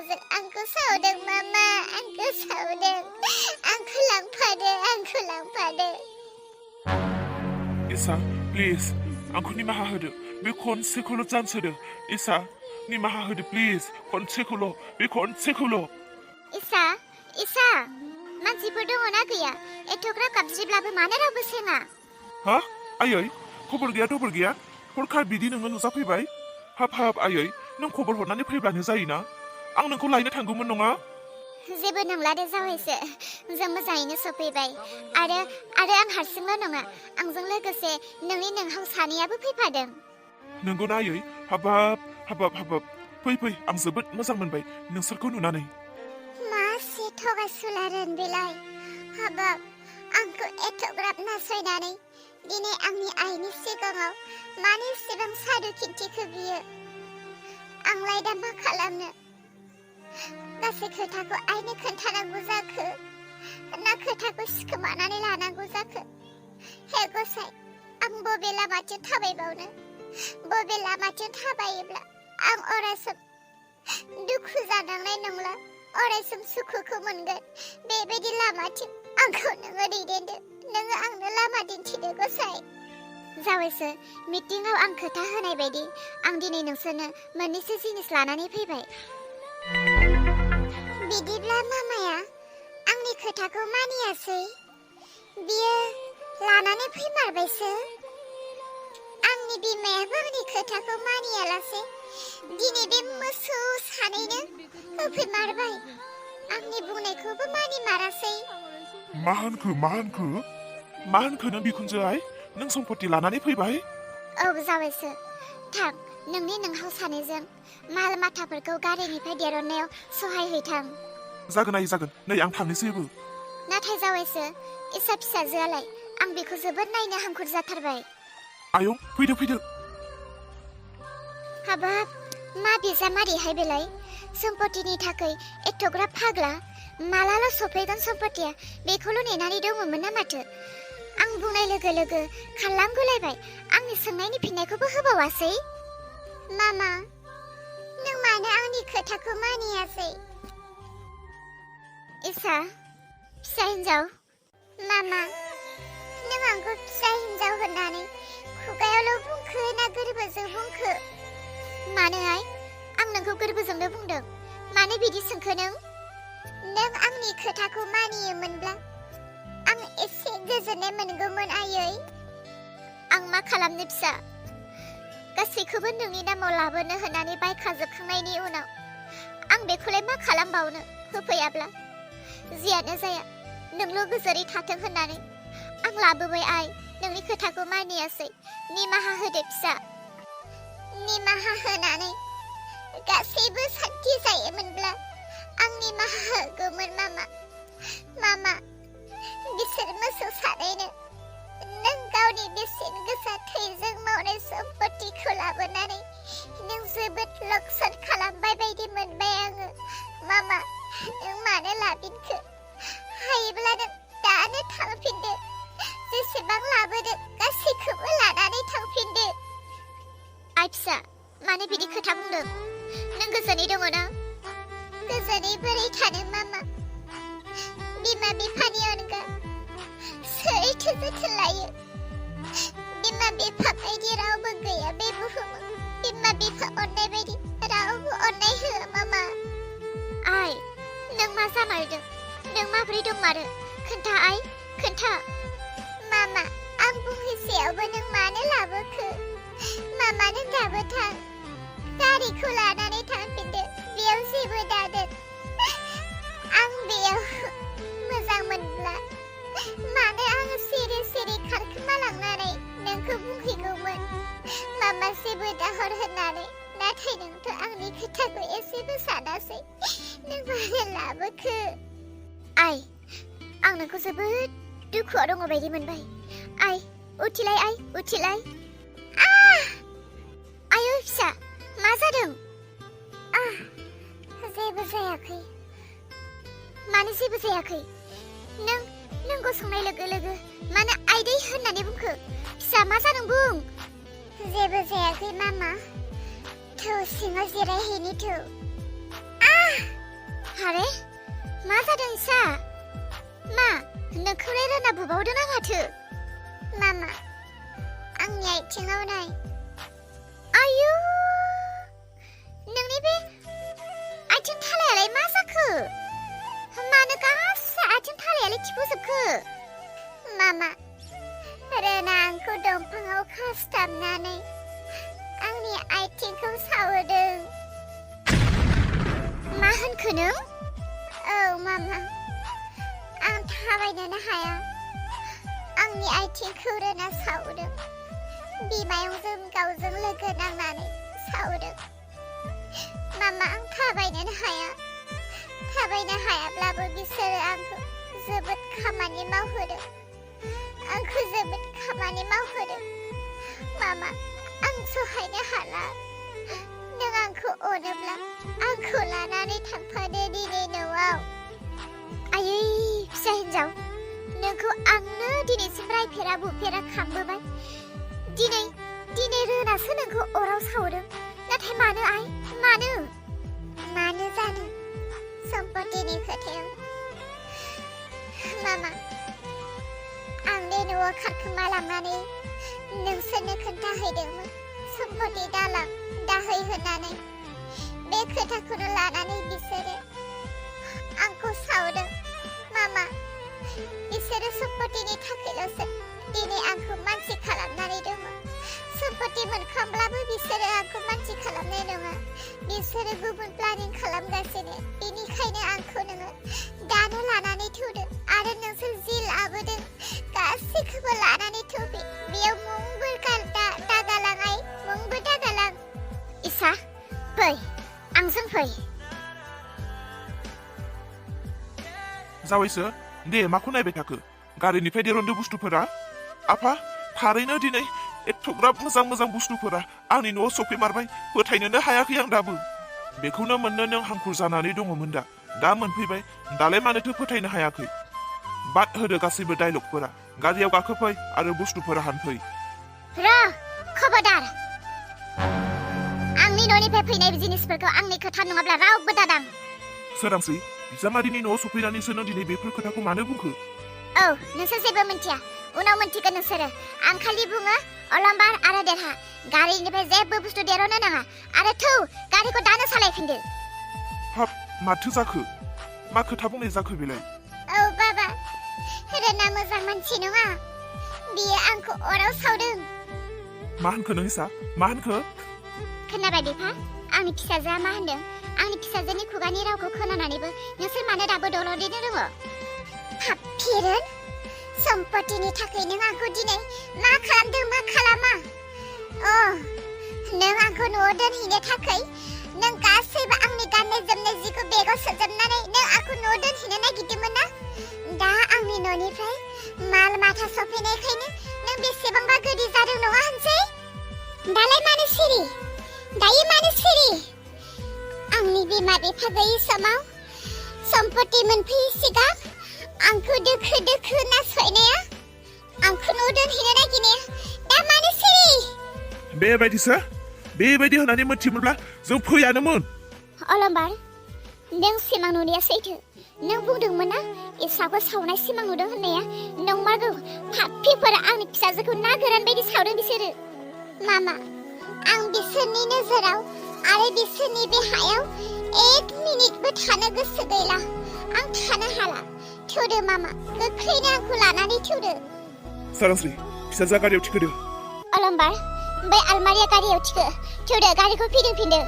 रावजों आंखौ सावदों मामा आंखौ सावदों आंखौ लांफादो इसा प्लिज आंखौ निमाहा होदो बे खनसेखौल' चान्स होदो इसा निमाहा होदो प्लिज खनसेखौल' इसा मानसिफोर दङ ना गैया एथ'ग्राब गाबज्रिब्लाबो मानो रावबो सेङा हा आयै खबर गैया हरखाब बिदि नोङो नुजाफैबाय हाब आयै नों खबर हरनानै फैब्लानो जायोना आं नोंखौ लायनो थांगौमोन नङा जेबो नंला दे जावैसो जों मोजाङैनो सफैबाय आरो आं हारसिंल' नङा आंजों लोगोसे नोंनि नोंहाव सानैयाबो फैफादों नंगौना आयै हाबाब फै आं जोबोद मोजां मोनबाय नोंसोरखौ नुनानै मासे थगायसुलारोन बेलाय हाबाब आंखौ एथ'ग्राब नासयनानै दिनै आंनि आइनि सिगाङाव मानो एसेबां सादु खिन्थिखो बियो आंलाय दा मा खालामनो गासै खोथाखौ आइनो खोन्थानांगौ जाखो ना खोथाखौ सिखोमानानै लानांगौ जाखो हे गसाइ आं बबे लामाथिं थाबायबावनो बबे लामाथिं थाबायोब्ला आं अरायसम दुखु जानांनाय नंला अरायसम सुखुखौ मोनगोन बेबायदि लामाथिं आंखौ नोङो दैदेनदो नोङो आंनो लामा दिन्थिदो गसाइ जावैसो मिटिंआव आं खोथा होनाय बायदि आं दिनै नोंसोरनो मोननैसो जिनिस लानानै फैबाय बिदिब्ला मामाया आंनि खोथाखौ मानियासै बियो लानानै फैमारबायसो आंनि बिमायाबो आंनि खोथाखौ मानियालासे दिनै बे मोसौ सानैनो होफैमारबाय आंनि बुंनायखौबो मानिमारासै मा होनखो नों बिखुनजो आइ नों सम्पति लानानै फैबाय औ जावैसो थां नोंनि नोंहाव सानैजों माल माथाफोरखौ गारिनिफ्राय दिरुननायाव सहाय हैथां जागोन नै आं थांनोसैबो नाथाय जावैसो इसा फिसाजोआलाय आं बेखौ जोबोद नायनो हांखुर जाथारबाय आयौ फैदो हाबाब मा बिजामादैहाय बेलाय सम्पतिनि थाखाय एथ'ग्राब फाग्ला मालाल' सफैगोन सम्पतिया बेखौल' नेनानै दङमोन ना माथो आं बुंनाय लोगो लोगो खारलांगुलायबाय आंनि सोंनायनि फिननायखौबो होबावासै मामा नों मानो आंनि खोथाखौ मानियासै इसा फिसा हिन्जाव मामा नों आंखौ फिसा हिन्जाव होननानै खुगायावल' बुंखो ना गोरबोजों बुंखो मानो आइ आं नोंखौ गोरबोजोंनो बुंदों मानो बिदि सोंखो नों आंनि खोथाखौ मानियोमोनब्ला आं एसे गोजोननाय मोनगौमोन आयै आं मा खालामनो फिसा गासैखौबो नोंनि नामाव लाबोनो होननानै बायखाजोबखांनायनि उनाव आं बेखौलाय मा खालामबावनो होफैयाब्ला जियानो जाया नोंल' गोजोरै थाथों होननानै आं लाबोबाय आइ नोंनि खोथाखौ मानियासै निमाहा होदो फिसा निमाहा होनानै गासैबो सान्थि जायोमोनब्ला आं निमाहा होगौमोन मामा बिसोर मोसौ सानैनो नों गावनि बेसेन गोसा थैजों मावनाय सम्पतिखौ लाबोनानै नों जोबोद लकसान खालामबाय बायदि मोनबाय आङो मामा नों मानो लाफिनखो हायोब्ला नों दानो थांफिनदो जेसेबां लाबोदो गासैखौबो लानानै थांफिनदो आइ फिसा मानो बिदि खोथा बुंदों नों गोजोनै दङ ना गोजोनै बोरै थानो मामा बिमा बिफानि अनगा सोरथो जोथोन लायो बिमा बिफा बायदि रावबो गैया बे बुहुमाव बिमा बिफा अननाय बायदि रावबो अननाय होआ मामा आइ नों मा जामारदों नों माबोरै दंमारो खोन्था आइ खोन्था मामा आं बुंहैसेयावबो नों मानो लाबोखो मामा नों दाबो थां गारिखौ लानानै थांफिनदो बेयाव जेबो दादोन आं बेयाव मोजां मोनब्ला मानो आं सिरि खारखोमालांनानै नोंखौ बुंहैगौमोन मामा जेबो दाहर होननानै नाथाय नोंथ' आंनि खोथाखौ एसेबो सानासै नों मानो लाबोखो आइ आं नोंखौ जोबोद दुखुआव दङ बायदि मोनबाय आइ उथिलाय आयौ फिसा मा जादों जेबो जायाखै मानो जेबो जायाखै नों गसंनाय लोगो लोगो मानो आइदै होननानै बुंखो फिसा मा जादों बुं जेबो जायाखै मामा थौ सिङाव जिरायहैनि थौ आरे मा जादों इसा मा नोंखौलाय रोना बुबावदों ना माथो मामा आंनि आथिङाव नाय आयु नोंनि बे आथिं थालायालाय मा जाखो मानो गासै आथिं थालायालाय थिफुजोबखो मामा रोना आंखौ दंफाङाव खासथाबनानै आंनि आथिंखौ सावहोदों मा होनखो नों औ मामा आं थाबायनोनो हाया आंनि आथिंखौ रोना सावदों बिमायंजों गावजों लोगो नांनानै सावदों मामा आं थाबायनोनो हायाब्लाबो बिसोरो आंखौ जोबोद खामानि मावहोदों मामा आं सहायनो हाला नों आंखौ अनोब्ला आंखौ लानानै थांफादो दिनै न'आव आयै फिसा हिन्जाव नोंखौ आंनो दिनैसिम रायफेरा बुफेरा खांबोबाय दिनै रोनासो नोंखौ अराव सावदों नाथाय मानो आइ मानो जानो सम्पतिनि खोथायाव मामा आं बे न'आव खारखोमा लांनानै नोंसोरनो खोन्थाहैदोंमोन सम्पति दाहै होननानै बे खोथाखौनो लानानै बिसोरो आंखौ सावदों मामा बिसोरो सम्पतिनि थाखायल'सो दिनै आंखौ मानसि खालामनानै दङ सम्पति मोनखांब्लाबो बिसोरो आंखौ मानसि खालामनाय नङा बिसोरो गुबुन प्लानिं खालामगासिनो बेनिखायनो आंखौ नोङो दानो लानानै थौदो आरो नोंसोर जि लाबोदों गासैखौबो लानानै थौ बेयाव मुंबो दागालां इसा फै आंजों फै जावैसो दे माखौ नायबाय थाखो गारिनिफ्राय दिरुनदो बुस्थुफोरा आफा थारैनो दिनै एथ'ग्राब मोजां बुस्थुफोरा आंनि न'आव सफैमारबाय फोथायनोनो हायाखै आं दाबो बेखौनो मोननो नों हांखुर जानानै दङमोन दा मोनफैबाय दालाय मानोथो फोथायनो हायाखै बाद होदो गासैबो डायलगफोरा गारियाव गाखोफै आरो बुस्थुफोरा हानफै खबरदार आंनि न'निफ्राय फैनाय जिनिसफोरखौ आंनि खोथा नङाब्ला रावबो दादां सोरांसै बिजामादैनि न'आव सफैनानैसो नों दिनै बेफोर खोथाखौ मानो बुंखो औ नोंसोर जेबो मिन्थिया उनाव मिन्थिगोन नोंसोरो आं खालि बुङो अलम्बार आरो देरहा गारिनिफ्राय जेबो बुस्थु देरनो नाङा आरो थौ गारिखौ दानो सालायफिनदो हाब माथो जाखो मा खोथा बुंनाय जाखो बेलाय औ बाबा रोना मोजां मानसि नङा बियो आंखौ अराव सावदों मा होनखो नों इसा मा होनखो खोनाबाय बिफा आंनि फिसाजोआ मा होनदों आंनि फिसाजोनि खुगानि रावखौ खोनानानैबो नोंसोर मानो दाबो दलदैनो रोङो फिरन सम्पतिनि थाखाय नों आंखौ दिनै मा खालामदों मा खालामा नों आंखौ न'आव दोनहैनो थाखाय नों गासैबो आंनि गाननाय जोमनाय जिखौ बेगाव सोजोबनानै नों आंखौ न'आव दोनहैनो नागिरदोंमोन ना दा आंनि न'निफ्राय माल माथा सफैनायखायनो नों बेसेबांबा गोदै जादों नङा होनसै दालाय मानो सिरि आंनि बिमा बिफा गैयि समाव सम्पति मोनफैयै सिगां आंखौ दोखो नासयनाया आंखौ न' दोनहैनो नागिरनाया दा मानो सिरि बेबायदि होननानै मोनथिमोनब्ला जों फैयानोमोन अलम्बार नों सिमां नुनाया सैथो नों बुंदोंमोन ना एसाखौ सावनाय सिमां नुदों होननाया नंमारगौ पाप्पिफोरा आंनि फिसाजोखौ ना गोरान बायदि सावदों बिसोरो मामा आं बिसोरनि नोजोराव आरो बिसोरनि बे हायाव 1 मिनिटबो थानो गोसो गैला आं थानो हाला थौदो मामा गोख्रैनो आंखौ लानानै थौदो सोरांस्रि फिसाजोआ गारियाव थिखोदो अलम्बार बै आलमारिया गारियाव थिखो थौदो गारिखौ फिदिंफिनदो